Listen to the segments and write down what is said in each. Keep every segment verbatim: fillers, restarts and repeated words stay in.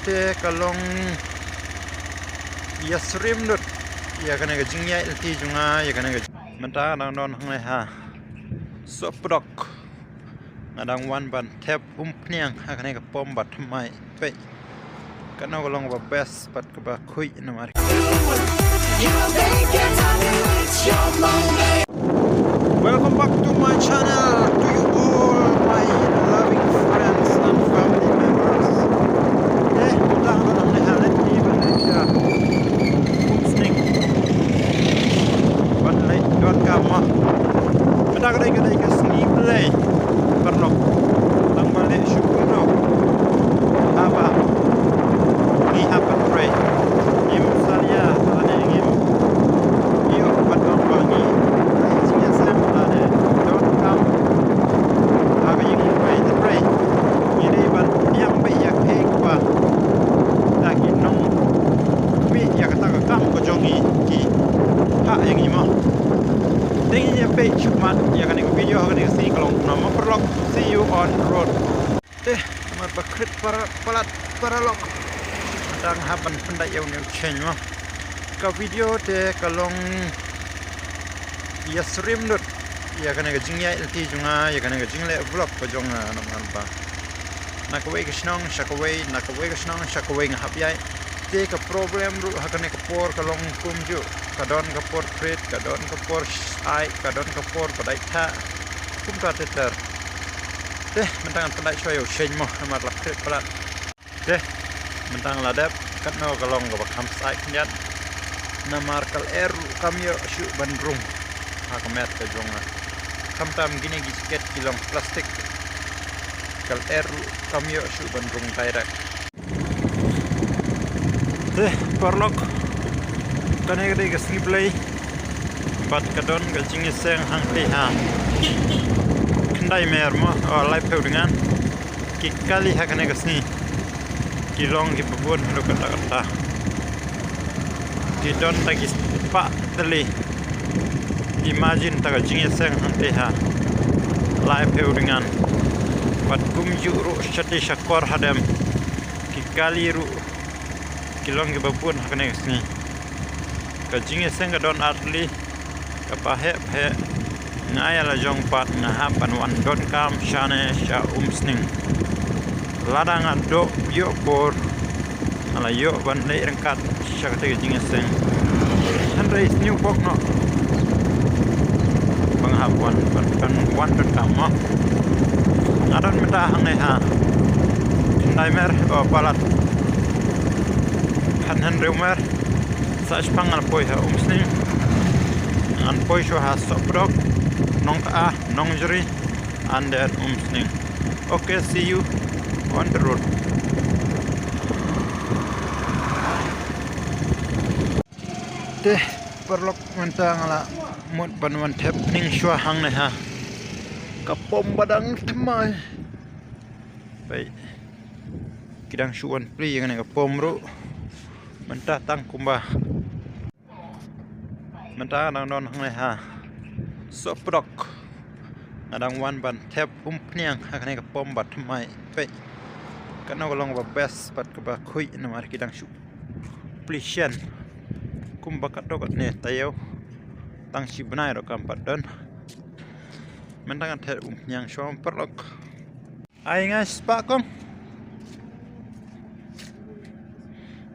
Te ka long ïasyriem lut ïa kane ka jingïaid lynti jong nga ïa kane ka. Mynta nga dang don hangne ha Sohpdok. Nga dang wan ban thep umphniang ha kane ka pom ba thymmai. Peit. Kano ka long ba best bad kaba khuid namar. Welcome back to my channel, to you all my loving friends and family members. Eh, mynta nga don hangne ha lynti ban leit sha Umsning ban leit donkam. Mynta ka dei ka dei ka sngi Blei. Paralok. Tang ba leh shukor noh. Haba ngi hap ban trei, ngim salia lane ngim ïoh ban ong ba ngi leh jingïaseng lane donkam ha ka ïing trei, trei. Ngi dei ban pdiang beit ïa kaei kaba da ki nongmih ïa kata ka kam ka jong ngi ki phah ïa ngi mo. Te ngin ïa peit shakhmat ïa kane ka video ha kane ka sngi ka long kumno mo paralok. See you on the road. Te namar ba khrit para-, palat paralok. Dang hap ban pyndait ïa une u change mo. Ka video te ka long ïasyriem lut ïa kane ka jingïaid lynti jong nga, ïa kane ka jingleh vlog ka jong nga namar ba na kawei ka shnong sha kawei, na kawei ka shnong sha kawei nga hap ïaid. Te ka problem ruh ha kane ka por ka long kumjuh, ka don ka por khrit, ka don ka por shai, ka don ka por ba dei thah. Kumta ter ter. Te mynta ngan pyndait shuwa ïa u change mo namar la khrit palat. Te mynta nga la dep katno ka long kaba kham shai khyndiat. Namar ka lyer ruh kam ïoh shuh ban rung ha ka met ka jong nga. Khamtam kine ki jacket ki long plastik. Ka lyer ruh kam ïoh shuh ban rung direct. Te paralok, kane ka dei ka sngi Blei bad ka don ka jingïaseng hangtei ha khyndai mer mo, o, laiphew dyngan. Ki kali ha kane ka sngi ki long kiba bun haduh katta katta. Ki don ta ki spah tylli. Imagine ta ka jingïaseng hangtei ha laiphew dyngan. Bad kumjuh ruh shatei shakor hadem ki kali ruh ki long kiba bun ha kane ka sngi. Ka jingïaseng ka don artylli. Kaba heh ba heh, nga ïa la jong pat nga hap ban wan donkam shane sha Umsning. Lada nga doh ïoh por nga la ïoh ban leit ryngkat sha kata ka jingïaseng. Hynrei sniew bok noh ba nga hap wan, ban, ban wan donkam mo. Nga don mynta hangne ha khyndai mer, o, palat khathynriew mer. Sa shipang ngan poi ha Umsning. Ngan poi shuwa ha Sohpdok, Nongkha, Nongjri, and then Umsning. Okay, see you on the road. Te paralok, mynta nga la mut ban wan thep ning shuwa hangne ha ka pom ba dang thymmai. Peit, ki dang shu wan plie ïa kane ka pom ruh. Mynta tang kumba, mynta nga dang don hangne ha Sohpdok. Nga dang wan ban thep umphniang ha kane ka pom ba thymmai. Peit, kano ka long ba best bad kaba khuid namar ki dang shu plie shen. Kumba katto katne taïew tang shi bnai ruh kam pat don. Mynta ngan thep umphniang shuwa paralok. Ai nga spah kong.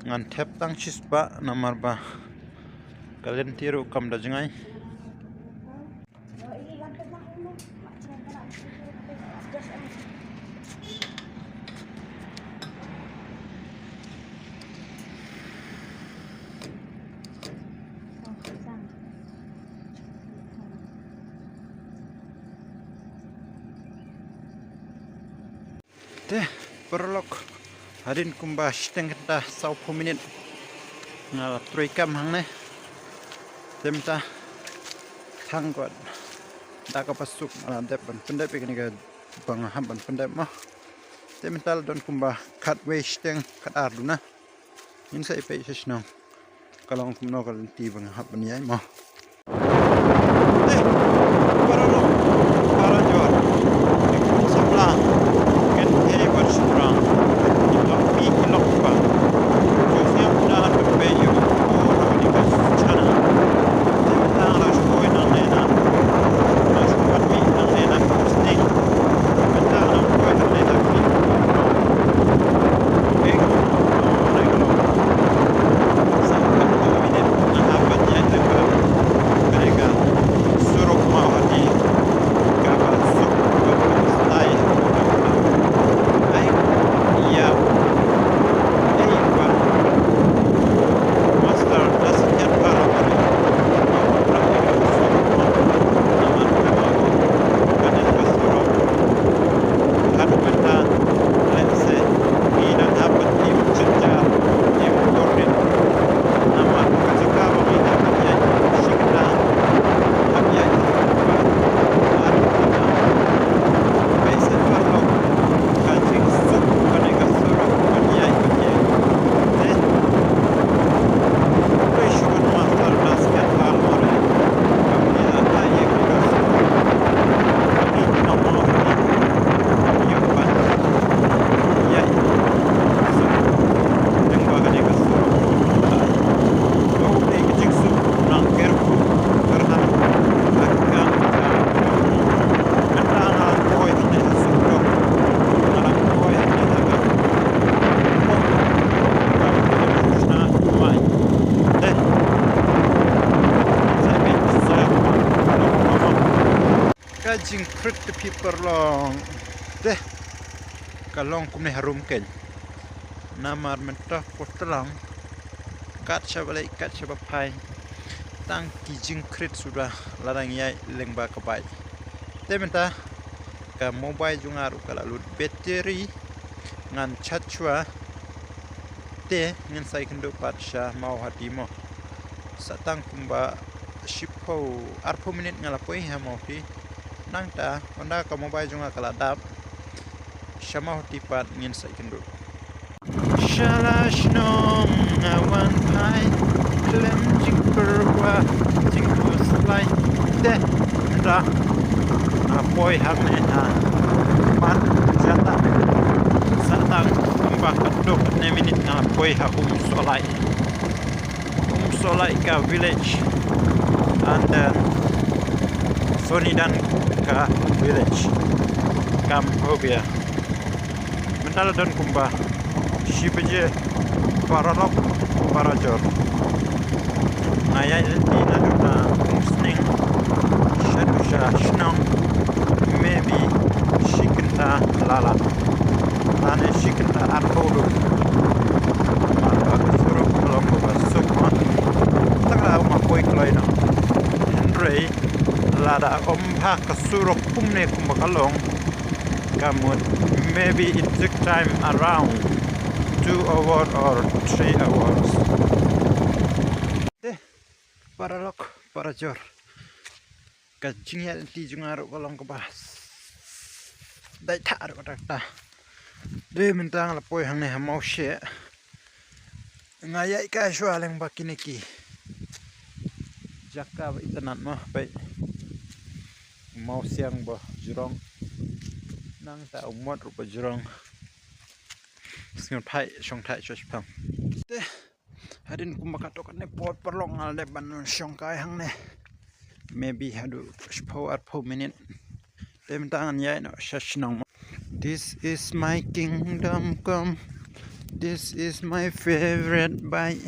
Ngan thep tang shi spah namar ba ka lynti ruh kam da jngai. Te paralok, hadien kumba shiteng kynta sawphew minit nga la trei kam hangne. Te mynta tang kot da kaba suk nga la dep ban pyndep ïa kane kaba nga hap ban pyndep mo. Te mynta la don kumba khatwei shiteng khatar duna. Ngin sa ïa peit sha shnong ka long kumno ka lynti ba nga hap ban ïaid mo. Te paralok, parajor, ki khun samla, kynthei bad shynrang, ki lok ki, ki lok ba Jingkhrit te phi paralok. Te ka long kumne harum kein. Namar mynta ka tlang kat shaba leit kat shaba phai, tang ki jingkhrit suda. La dang ïaid lyngba ka bike. Te mynta ka mobile jong nga ruh ka la lut battery, ngan charge shuwa. Te ngin sa ïakynduh pat sha Mawhati mo. Sa tang kumba shiphew arphew minit nga la poi ha Mawhati. Nangta hynda ka mobile jong nga ka la dap, sha Mawhati pat ngin sa ïakynduh. Sha la shnong nga wan phai khlem jingpyrwa jingpyrslai. Te mynta nga poi hangne ha Marjata. Sa tang kumba katto katne minit nga la poi ha Umsolai. Umsolai ka village, and then Sonidan ka village. Kam phobia. Mynta la don kumba shi baje paralok parajor. Nga ïaid lynti naduh na Umsning shaduh sha shnong, maybe shi kynta lala. Lane shi kynta arphew ruh. Namar ba ka surok ka long kaba suk mo. Tang da ma poi kloi noh. Hynrei lada ym ha ka surok kumne kumba ka long, ka mut maybe it took time around two hour or three hours. Te paralok parajor, ka jingïaid lynti jong nga ruh ka long kaba dei thah ruh kata kata. Te mynta nga la poi hangne ha Mawsheh. Nga ïaid kai shuwa lyngba kine ki jaka ba itynnad mo, peit. Mawsiang ba jrong. Nangta u mot ruh ba jrong. Sngewthait shongthait shuwa shipang. Te hadien kumba katto katne por paralok nga la dep ban shong kai hangne. Maybe haduh shiphew arphew minit. Te mynta ngan ïaid noh sha shnong. This is my kingdom come. This is my favorite bike.